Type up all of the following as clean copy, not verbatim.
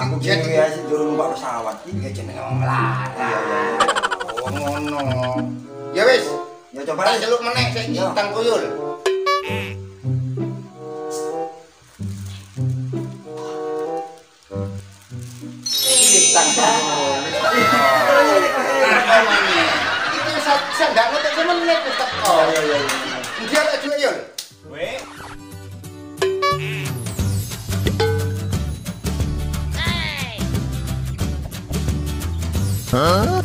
Aku dhewe ae sik durung numpak pesawat iki. Ya jenenge wong melarat. Iya iya. Oh ngono. Ya wis, Ya coba tak celuk meneh saiki Ya. Kang Tuyul. Iki Kang Tuyul. Iki wis ndak ngetek semenit wis teko. Iya iya iya. Ndi arek dhuwit Yul? Weh. Huh?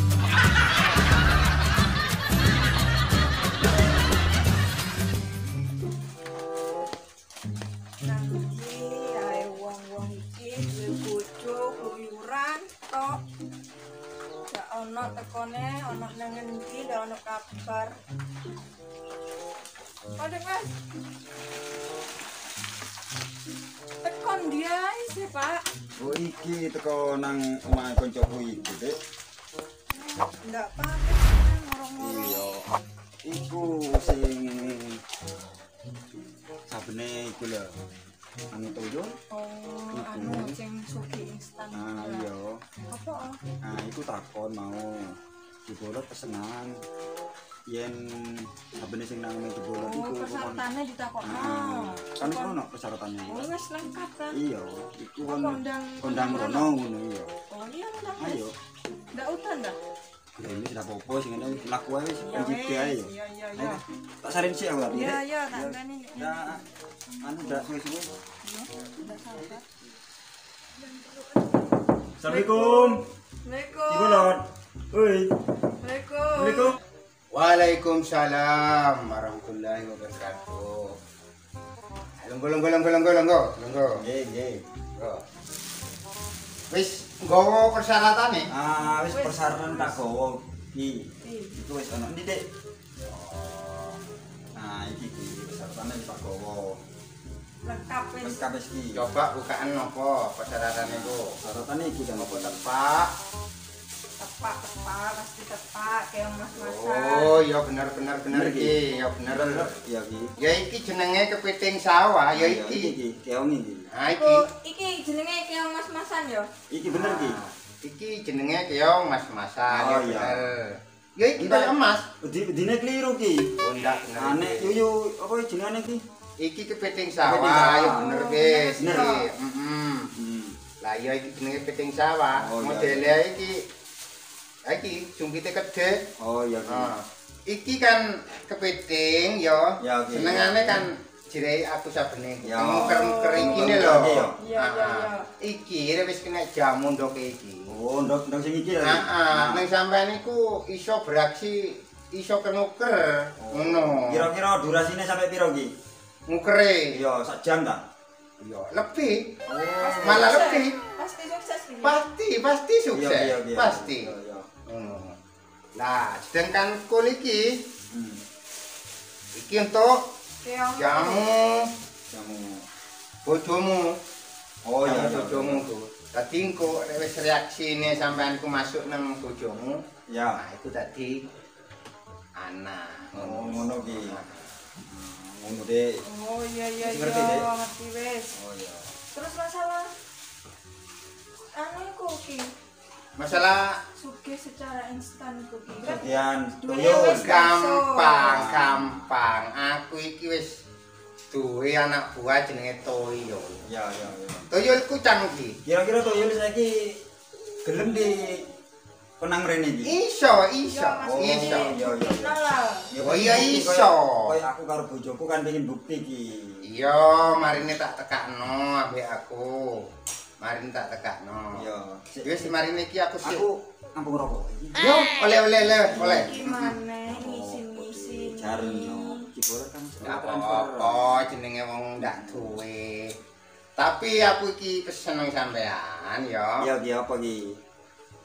Nanti ae wong-wong iki duwe bojo keluyuran tok. Gak ono tekone, ono nang ngendi, gak ono kabar. Waduh, Mas. Tekon dia sih, Pak. Oh iki teko nang omahe koncoku iki, Dik. Ndak pamit ngorong-ngorong. Iya. Iku sing sabene iku lho. Anu tuyul. Oh, anu sing sugih instan. Ah iya. Apa? Nah, iku takon mau dibolot pesenan. Yen sabene sing nang omahe dibolot Oh, iku persyaratannya ditakokno. Kan wis ono persyaratannya. Oh, wis lengkap ta? Iya, iku Apa kon ndang kondang rono ngono iya. Oh, iya ndang. Ayo. Ndak udan ta? Ini sudah apa-apa sing ngene laku ae wis Ya penjide ae wis, ya. iya iya iya. Ayo, tak sarin sik aku tapi. Iya Dek. iya, tak enteni nek. Ya, anu ndak suwe-suwe. Iya, ndak sabar. Assalamualaikum. Assalamualaikum. Ibu Lord. Oi. Assalamualaikum. Assalamualaikum. Waalaikumsalam warahmatullahi wabarakatuh. Longgo longgo longgo longgo longgo longgo. Nggih, nggih. Longgo. Wis nggawa persyarataneh? Ah, wis persyaratan tak gawa iki. Iki. Iku wis ono endi, Dik? Nah, iki iki persyaratannya wis tak gawa. Lengkap wis. Lengkap wis iki. Coba bukaan apa persyaratan iku? Persyaratannya iki kan Apa tepak? Tepak tepak pasti tepak kayak mas-masan. Oh, ya bener bener bener Bener iki. iki, ya bener. Iya iki. Ya iki jenenge kepiting sawah, ya Iya, iki. iki keong iki. Nah Iku iki. iki jenenge keong mas-masan ya. Iki bener iki. Iki jenenge keong mas-masan, Oh, ya iya. bener. Ya iki kaya emas. Bedine keliru ki. Oh, ndak bener. Aneh iki. yuyu apa jenenge iki? Iki kepiting Kepiting sawah, sawah. ya bener wis. Bener. Iki, heeh. Lah iya iki jenenge kepiting sawah. Oh, iya. Modele iki iki jungkite gede. Oh iya ki. Nah, iki kan kepiting ya. Ya, oke. Senengane kan jirai aku sabene. Ya. Muker-muker iki Muker-muker lho. iki ya. Iya, iya, iya. Iki wis kena jamu ndoke iki. Oh, ndok sing iki ya. Heeh, ning sampean iku iso beraksi, iso kenuker. Ngono. Kira-kira durasine sampai piro ki? Ngukere. Iya, sak jam ta? Iya, lebih. Pasti Malah sukses. lebih. Pasti sukses iki. Pasti, pasti sukses. Iya, iya, iya. Pasti. Iya, iya. Ngono. Lah, sedangkan kul iki iki untuk Keong. jamu Jamu. bojomu. Oh iya, Jamu iya. bojomu ku. Dadi engko nek wis reaksine sampean ku masuk nang bojomu, Ya. nah iku dadi anak. Oh, ngono ki. Ngono Dik. Oh iya iya Wis iya, ngerti, Dek? ngerti wis. Oh iya. Terus masalah anu iku ki, Masalah sugih secara instan iku ki. Kan Bagian Duwe tuyul. wis gampang, gampang. Aku iki wis duwe anak buah jenenge Toyol. Ya, ya, ya. Toyol ku canggih. Kira-kira tuyul saiki gelem di konang rene iki. Iso, iso, Ya, Mas, iso. iya, iya, iya. Kenal lah. Ya, Oh, iya, bukti iso. Kaya aku karo bojoku kan pengen bukti ki. Iya, marine tak tekakno ambek aku. Marine tak tekakno. Iya. Wis marine iki aku sik. Aku ampun rokok iki. Yo, oleh oleh oleh, oleh. Iki maneh ngisin-ngisin. Jarno. Cibolet kan Ndak apa-apa jenenge wong ndak duwe. Tapi aku iki pesen nang sampean ya. Iya, ki apa ki?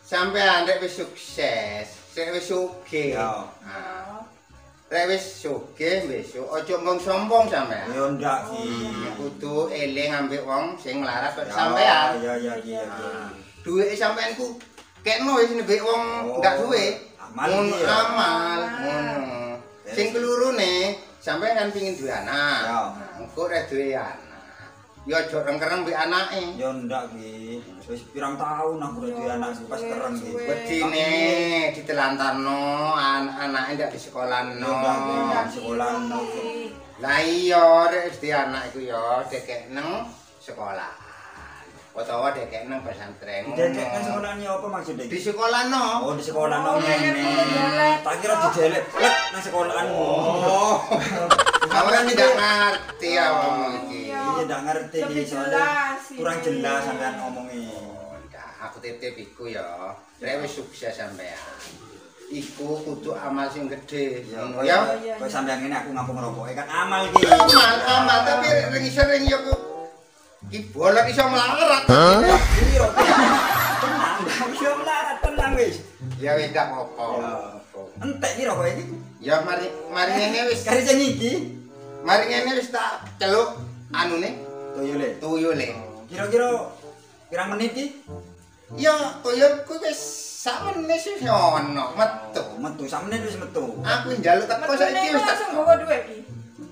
Sampean rek wis sukses, rek wis sugih. Ya. Nah, rek wis sugih besok aja ngomong sombong sampean. Ya ndak ki. Kudu eling ambek wong sing melarat kok Ya, sampean. Iya, iya, ki. iya, ki. Duweke sampean ku kekno wis mbek wong Oh, ndak duwe. amal Ngono iki ya. amal ngono. Sing kelurune sampean kan pingin duwe anak. Ya. Nah, engko rek duwe anak. Ya aja reng-kereng mbek anake. Ya ndak ki. Wis pirang tahun aku udah duwe anak pas kereng ki. Wedine ditelantarno, anake ndak disekolahno. Ndak disekolahno. Lah iya rek wis anak iku ya dekek nang sekolah. Utawa dekek nang pesantren. Dekek nang sekolahane apa maksudnya? Di sekolahno. Oh, di sekolahno ngene. Tak kira didelek lek nang sekolahanmu. Oh. Aku kan tidak ngerti awakmu iki. Iya, ndak ngerti iki soalnya kurang jelas sampean omongi. Oh, ndak, aku titip iku ya. Rek wis sukses sampean. Iku kudu amal sing gedhe. Ya, kok sampean ngene aku ngampung ngerokoke kan amal iki. Amal, tapi sering yo iki bolot iso melarat. Piro? Tenang, iso melarat tenang wis. Ya wis ndak apa-apa. Entek iki rokoke iki. Ya mari ngene wis. Kari sing iki. Mari ngene wis tak celuk anune tuyule. Tuyule. Kira-kira pirang menit iki? Ya tuyulku wis sak menit wis ono metu. Metu sak menit wis metu. Aku njaluk teko saiki wis langsung nggawa dhuwit iki.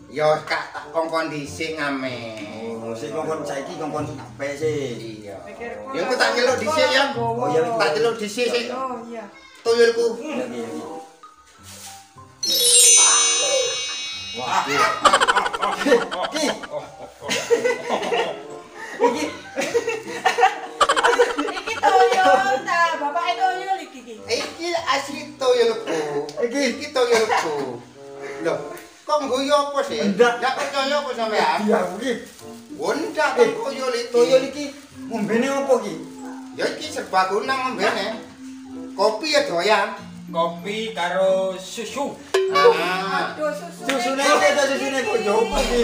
Ya kak tak kongkon dhisik ngame. Oh, sik kongkon saiki kongkon apik sih. Iya. Ya aku tak nyeluk dhisik ya. Oh iya tak nyeluk dhisik sik. Oh iya. Tuyulku. Iya iya. Wah. Ki. Iki. Iki tuyul ta, bapake tuyul iki iki. Iki asli tuyulku. Iki tuyulku. Lho, kok ngguyu apa sih? Ndak percaya apa sampean? Iya, aku iki. Oh, ndak tuyul iki. Tuyul iki ngombene apa iki? Ya iki serbaguna ngombene. Kopi ya doyan. Kopi karo susu. Aduh, susu. Susune iki ta susune kok yo apa iki?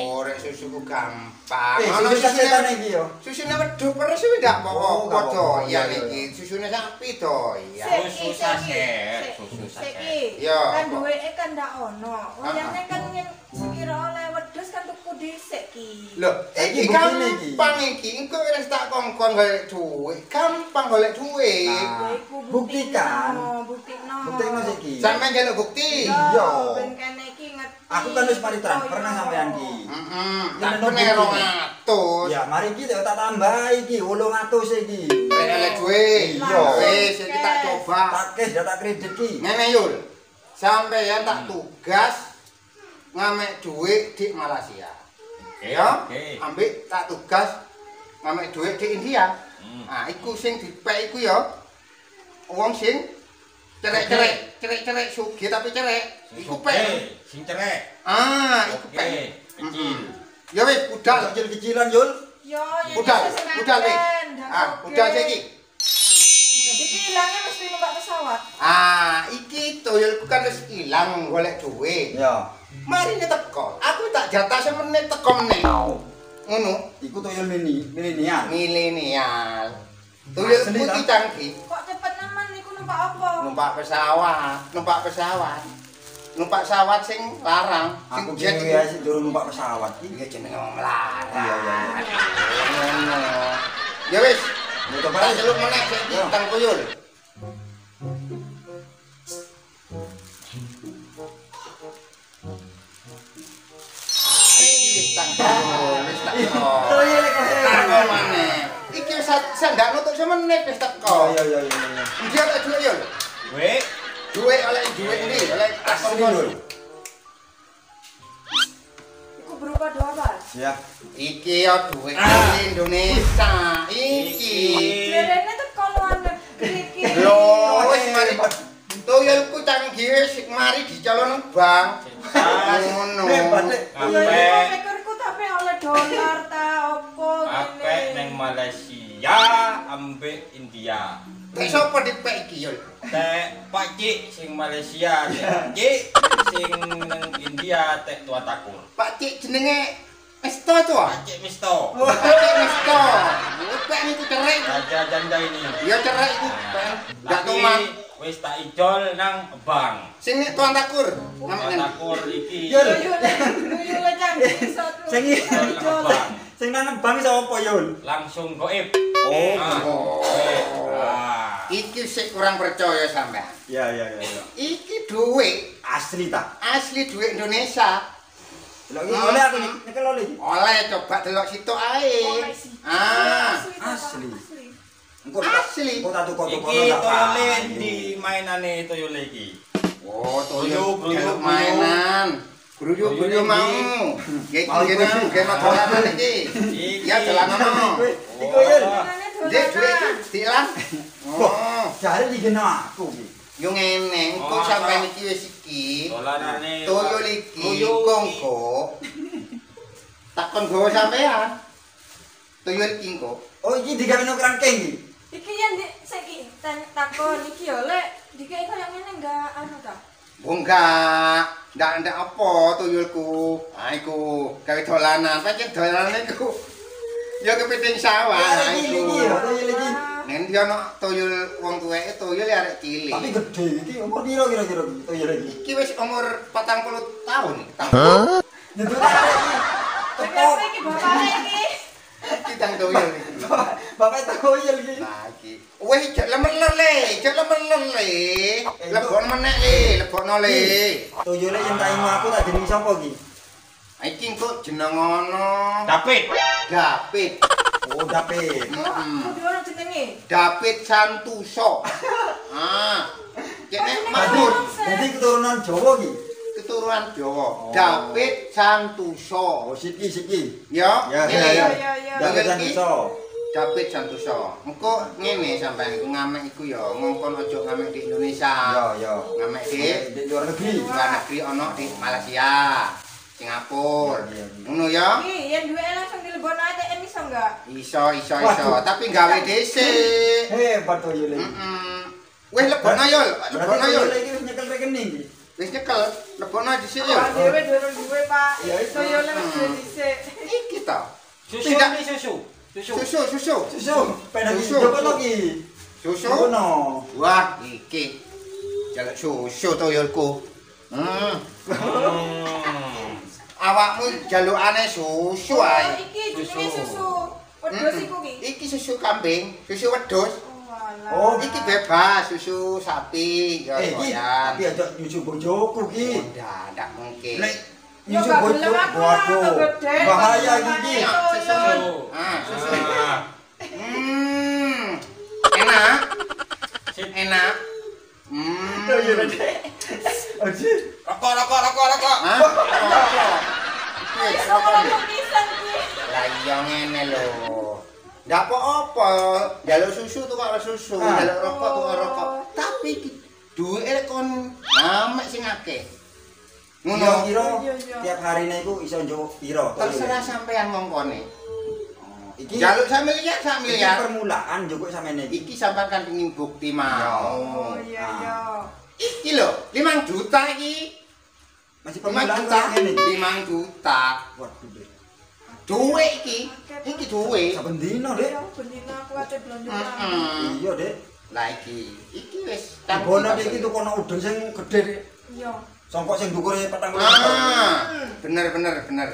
Oh, rek susuku gampang. Ono susune iki yo. Susune wedhus peres kuwi ndak apa-apa doyan iki. Susune sapi doyan. Susu saset, susu saset. Kan duweke kan ndak ono. Wayane kan sekira oleh wedhus kan tuku dhisik ki. Lho, iki gampang iki. Engko wis tak kongkon golek dhuwit. Gampang golek dhuwit. Ya iku buktikan. Buktikno. Buktikno siki. Sampeyan njaluk bukti. Iya. Ben kene iki ngerti. Aku kan wis mari transfer nang sampean ki. Heeh. Tak kene 200. Ya, mari iki tak tambah iki 800 iki. Rek oleh dhuwit. Iya. Wis iki tak coba. Tak cash tak kredit ki. Ngene Yul. Sampeyan tak tugas ngamek dhuwit di Malaysia. Ya, ambek tak tugas ngamek dhuwit di India. Nah, iku sing dipek iku ya wong sing cerek-cerek, cerek-cerek sugih tapi cerek. Iku pek sing cerek. Ah, iku pek. Kecil. Ya wis budal kecil-kecilan Yul. Ya, budal, budal wis. Ah, budal saiki. Iki ilange mesti numpak pesawat. Ah, iki tuyulku kan wis ilang golek dhuwit. Ya. Marine teko. Aku tak jatah semenit teko meneh. Ngono. Iku tuyul milenial. Milenial. Tuyulku iki canggih. Kok cepet nemen iku numpak apa? Numpak pesawat, numpak pesawat. Numpak pesawat sing larang, sing aku jet iki sing durung numpak pesawat iki ya jenenge wong melarat. Iya iya. Ngono. Ya wis, tak celuk meneh saiki tang tuyul. Iki tang tuyul, wis tak. Tuyul kok teko maneh. Iki wis ndak nutuk semenit wis teko. Iya iya iya. Ndi oleh dhuwit Yul? Dhuwit. Dhuwit oleh dhuwit ndi? Oleh asli Yul. Iku berupa doa, Mas. Ya. Iki ya dhuwit Indonesia. Iki. Jerene teko luar negeri iki. Lho, wis mari tuyulku canggih wis mari dicolong bank. Ngono. Ya pikirku tapi oleh dolar ta opo ngene. Apik nang Malaysia ambek India. Tek sapa dipek iki Yul? Tek Pak Cik sing Malaysia, tek Cik sing nang India tek Tua Takur. Pak Cik jenenge Misto to? Pak Cik Misto. Pak Cik Misto. Pek niku cerek. Raja janda ini. Ya cerek iku. Ndak tuman. Wis tak ijol nang bank. Sing nek Tuan Takur. Tuan Takur iki. Yul. Tuyul canggih iso. Sing sing nang bank iso apa Yul? Langsung goib. Oh. Iki sik kurang percaya sampean. Ya ya ya ya. Iki dhuwit asli ta? Asli dhuwit Indonesia. Delok iki oleh aku nyekel oleh iki. Oleh coba delok sitok ae. Ah, asli. Engko asli. Engko tak tukok-tukok iki toyole di mainane toyole iki. Oh, toyo mainan. Gruyuk-gruyuk mau. Iki kene kene dolanan iki. Ya dolanan. Iku ya. Ndek dhuwit dilang. Oh, jare iki kene aku iki. Yo ngene, engko sampean iki wis iki. Dolanane toyol iki kongko. Takon gawa sampean. Toyol iki engko. Oh, iki digaweno kerangkeng iki. Iki yen saiki takon iki yo lek dikek koyo ngene enggak anu ta? Oh enggak, ndak apa tuyulku. Ah iku gawe dolanan, pancen dolanan iku. Ya kepiting sawah iku. Tuyul iki. Nen dia ono tuyul wong tuweke tuyul arek cilik. Tapi gede iki umur piro kira-kira tuyul iki? Iki wis umur 40 tahun iki. Hah? Nyedut arek iki. Teko iki bapake iki. Iki tang tuyul iki. Bapak tuyul iki. Lah iki. Wis jek lemeler le, jek lemeler le. Lebokno meneh le, lebokno le. Tuyule yen tak imu aku tak jeneng sapa iki? Iki engko jeneng ngono. David. David. Oh, David. Kudu ono jenenge. David Santuso. Ah. Kene makmur. Dadi keturunan Jawa iki. Keturunan Jawa. David Santuso. Oh, sip iki. Ya. Ya. David Santuso. David Santoso. Engko ngene sampean iku ngamek iku ya ngongkon aja ngamek di Indonesia. Ya, ya. Ngamek di luar negeri. Luar negeri ono di Malaysia, Singapura. Ngono ya. Iki yen duweke langsung dilebokno ATM iso enggak? Iso. Tapi gawe dhisik. Hebat to yo. Heeh. Wis lebokno yo, lebokno yo. Iki wis nyekel rekening iki. Wis nyekel, lebokno dhisik yo. Pak dhewe durung duwe, Pak. Iso yo lek wis duwe dhisik. Iki to. Susu iki susu. Susu. Penak susu kono iki. Susu. Kono. Wah, iki. Jaluk susu toyolku. Awakmu jalukane susu ae. Iki jenenge susu. Wedhus iku ki. Iki susu kambing, susu wedhus. Oh, iki bebas susu sapi ya doyan. Tapi aja nyusu bojoku ki. Ndak mungkin. Nyusu bojo, waduh. Bahaya iki. Susu. Ah, susu. Enak. Enak. Oji. Rokok. Hah? Rokok pisan ki. Lah iya ngene lho. Ndak apa-apa, njaluk susu tukok susu, njaluk rokok tukok rokok. Tapi duwike kon ngamek sing akeh. Ngono kira tiap harine iku iso njuk piro? Terserah sampean ngongkone. Iki njaluk sak miliar, sak miliar. Iki permulaan njukuk samene iki. Iki sampean kan pengin bukti mau. Oh iya iya. Iki lho, 5 juta iki. Masih permulaan ngene iki. 5 juta. Waduh, Dek. Duwe iki. Iki duwe. Saben dino, Dek. Saben dino aku ate blonjo. Iya, Dek. Lah iki, iki wis bono iki tukono udeng sing gedhe, Dek. Iya. Songkok sing ndukure 40. Bener.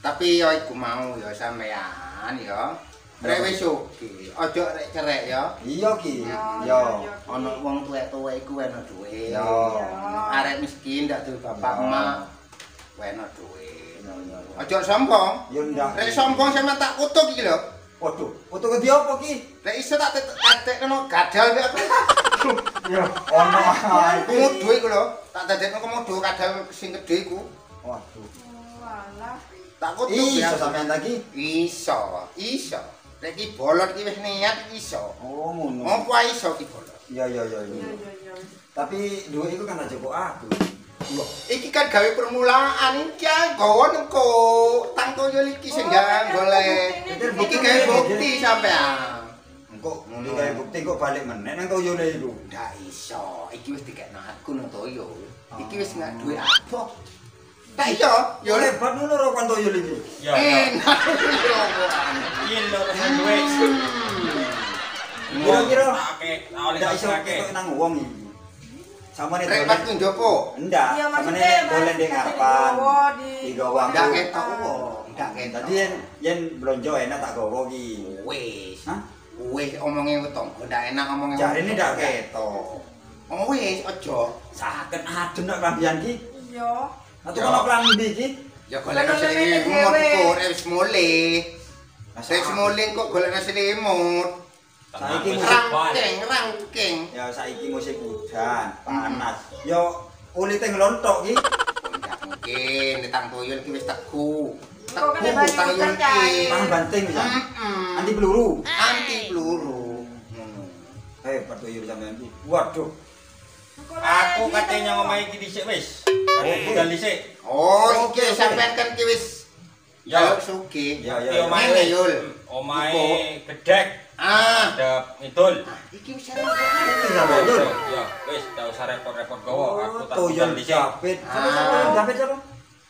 Tapi ya iku mau ya sampean ya. Rek wis oke, aja rek cerek ya. Iya ki. Ya, ana wong tuwek-tuwek iku weno duwe. Ya. Arek miskin ndak duwe bapak emak weno duwe. Aja sombong. Ya ndak. Rek sombong sampean tak kutuk iki lho. Waduh, kutuk endi apa ki? Rek iso tak dadekno gadal mek aku. Ya ono ae. Komodo iku lho, tak dadekno komodo kadal sing gedhe iku. Waduh. Walah. Tak kutuk ya. Iso sampean ta ki? Iso, iso. Rek iki bolot iki wis niat iso. Oh ngono. Apa iso ki bolot? Iya. Iya. Tapi duwe iku kan aja kok aku. Loh, iki kan gawe permulaan iki gawa engko tang toyo iki sing golek. Iki gawe bukti sampean. Engko gawe bukti kok balik meneh nang toyone iku. Ndak iso, iki wis dikekno aku nang toyo. Iki wis gak duwe apa. Tak iya, ya lebat ngono ro kon toyo iki. Ya. Enak iki lho duwe. Kira-kira ndak iso ketok nang wong iki. Samane dolen. Rek njopo? Ndak, samane dolen ning ngarepan. Digawa ndak ketok wong, ndak ketok. Dadi yen blonjo enak tak gawa ki. Wis. Hah? Wis omonge tangga ndak enak omonge. Jarine ndak ketok. Oh wis aja. Saken adem nek klambian ki. Iya. Atuh kono klambi iki. Ya golekno selimut kok wis mulih. Wis mulih kok golekno selimut. Saiki musim rangking. Ya saiki musim udan, panas. Ya kulite nglontok iki. Ndak mungkin, tang tuyul iki wis teguh. Teguh tang tuyul iki. Tahan banting bisa. Anti peluru. Anti peluru. Ngono. Hebat tuyul sampean iki. Waduh. Aku katanya ngomahe iki dhisik wis. Aku budal dhisik. Oh, iki sampean kan iki wis. Ya sugih. Ya ya. Omahe yul. Omahe gedhek. Ah, ada ngidul. Iki wis sampean yul. Ya, wis ndak usah repot-repot gowo. Aku tak tuyul David. Sapa David sapa?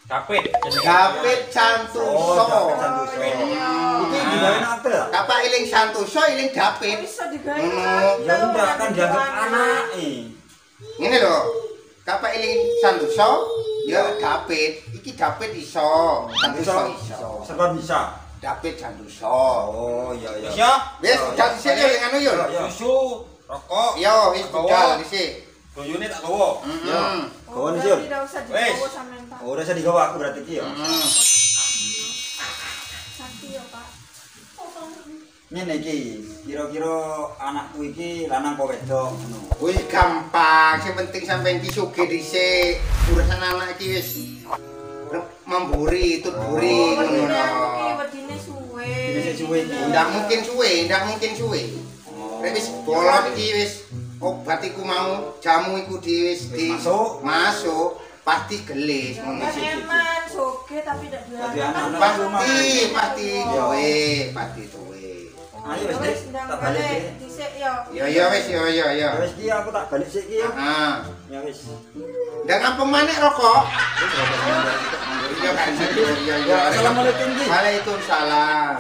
David. David Santoso. Oh, David Santoso. Iki digawe nang Abel. Kapak eling Santoso, eling David. Iso digawe. Ya enggak kan dianggap anake. Ngene lho. Kapak eling Santoso, ya David. Iki David iso, Santoso iso. Serba bisa. David Santoso. Oh iya iya. Wis ya. Wis budal dhisik yo ning anu yo. Susu, rokok. Yo wis budal dhisik. Guyune tak gowo. Yo. Gowo yo. Tidak usah digowo sampean Pak. Ora usah digowo aku berarti iki ya. Sakti yo Pak. Ngene iki, kira-kira anakku iki lanang apa wedok ngono. Wis gampang, sing penting sampean iki sugih dhisik. Urusan anak iki wis memburi, tut buri ngono. Iki wedine suwe. Wedine suwe iki. Ndak mungkin suwe, ndak mungkin suwe. Nek wis bolot iki wis obat iku mau, jamu iku di wis di masuk pasti gelis ngono sih. Eman sugih tapi ndak duwe anak. Pasti, pasti duwe, pasti duwe. Ayo wis tak balik dhisik yo. Ya ya wis yo yo yo. Ya wis iki aku tak balik sik iki yo. Heeh. Ya wis. Ndak ngampung maneh rokok. Wis rokok Iya kan. Iya iya. Assalamualaikum Ki. Waalaikumsalam.